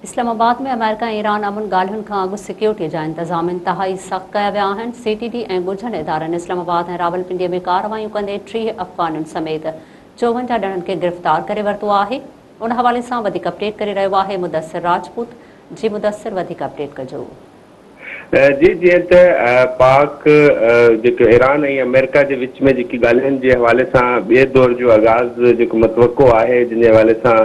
اسلام آباد ۾ آمريڪا ۽ ايران امن ڳالهين کان اڳ سيڪيورٽي جا انتظام انتهائي سخت ڪيا ويا آهن، سي ٽي ڊي ۽ ڳجهن ادارن اسلام آباد ۽ راولپنڊي ۾ ڪارروايون ڪندي 30 افغانين سميت 54 ڄڻن کي گرفتار ڪري ورتو آهي، ان حوالي سان وڌيڪ اپڊيٽ ڪري رهيو آهي مدثر راجپوت، جي مدثر وڌيڪ اپڊيٽ ڪجو. جي جيئن ته پاڪ جيڪو ايران ۽ آمريڪا جي وچ ۾ جيڪي ڳالهين جي حوالي سان ٻئي دور جو آغاز جيڪو متوقع آهي جنهن جي حوالي سان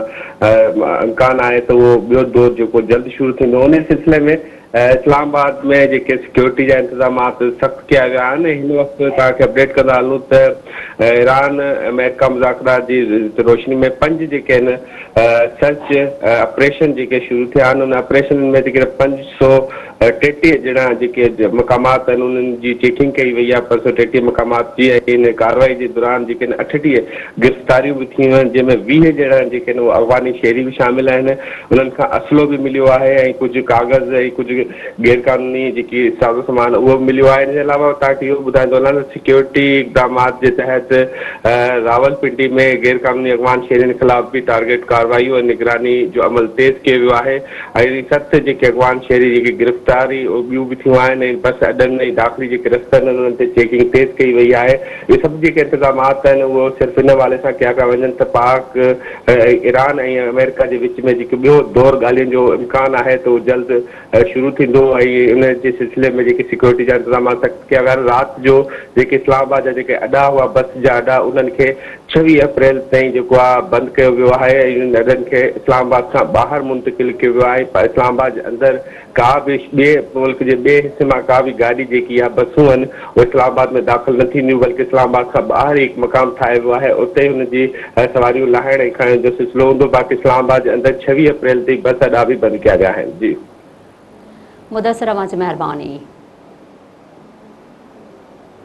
امڪان آهي ته اهو ٻيو دور جيڪو جلد شروع ٿيندو انهي سلسلي ۾ اسلام آباد ۾ جيڪي سيڪيورٽي جا انتظامات سخت ڪيا ويا آهن ۽ هن وقت توهان کي اپڊيٽ ڪندا هلون ته ايران آمريڪا مذاڪرات جي روشني ۾ پنج جيڪي آهن سرچ آپريشن جيڪي شروع ٿيا آهن ان آپريشنن ۾ تقريبن 533 ڄڻا جيڪي مقامات آهن انهن جي چيڪنگ ڪئي وئي آهي 533 مقامات جي ۽ ان ڪارروائي جي دوران جيڪي آهن 38 گرفتاريون به ٿيون آهن جنهن ۾ 20 ڄڻا جيڪي آهن اهي افغاني شهري به شامل آهن انهن کان اسلحو به مليو آهي ۽ ڪجهه ڪاغذ ۽ ڪجهه غير قانوني جيڪي سازو سامان اهو به مليو آهي ان جي علاوه توهان کي اهو به ٻڌائيندو هلان ته سيڪيورٽي اقدامات جي تحت راولپنڊي ۾ غير قانوني اغوان شهرين خلاف به ٽارگيٽ ڪارروائيون ۽ نگراني جو عمل تيز ڪيو ويو آهي ۽ ست جيڪي اغوان شهري جيڪي گرفتاري ٻيون به ٿيون آهن ۽ بس اڏن ۽ داخلي جيڪي رستن آهن انهن تي چيڪنگ تيز ڪئي وئي آهي اهي سڀ جيڪي انتظامات آهن اهو صرف ان حوالي سان ڪيا پيا وڃن ته پاڪ ايران ۽ آمريڪا جي وچ ۾ جيڪو ٻيو دور ڳالهين جو امڪان آهي ته اهو جلد شروع ٿيندو ۽ ان جي سلسلي ۾ جيڪي سيڪيورٽي جا انتظامات سخت ڪيا ويا آهن رات جو جيڪي اسلام آباد جا جيڪي اڏا هئا بس جا اڏا انهن کي 26 اپريل تائين جيڪو آهي بند ڪيو ويو آهي ۽ انهن اڏن کي اسلام آباد کان ٻاهر منتقل ڪيو ويو آهي اسلام آباد جي اندر ڪا به ٻئي ملڪ جي ٻئي حصي مان ڪا به گاڏي جيڪي يا بسون آهن اهي اسلام آباد ۾ داخل نه ٿينديون بلڪه اسلام آباد کان ٻاهر ئي هڪ مقام ٺاهيو ويو آهي اتي هن جي سواريون لاهڻ ۽ کڻڻ جو سلسلو هوندو باقي اسلام آباد جي اندر 26 اپريل تائين بس اڏا به بند ڪيا ويا آهن جي. مدثر اوهان جي مهرباني.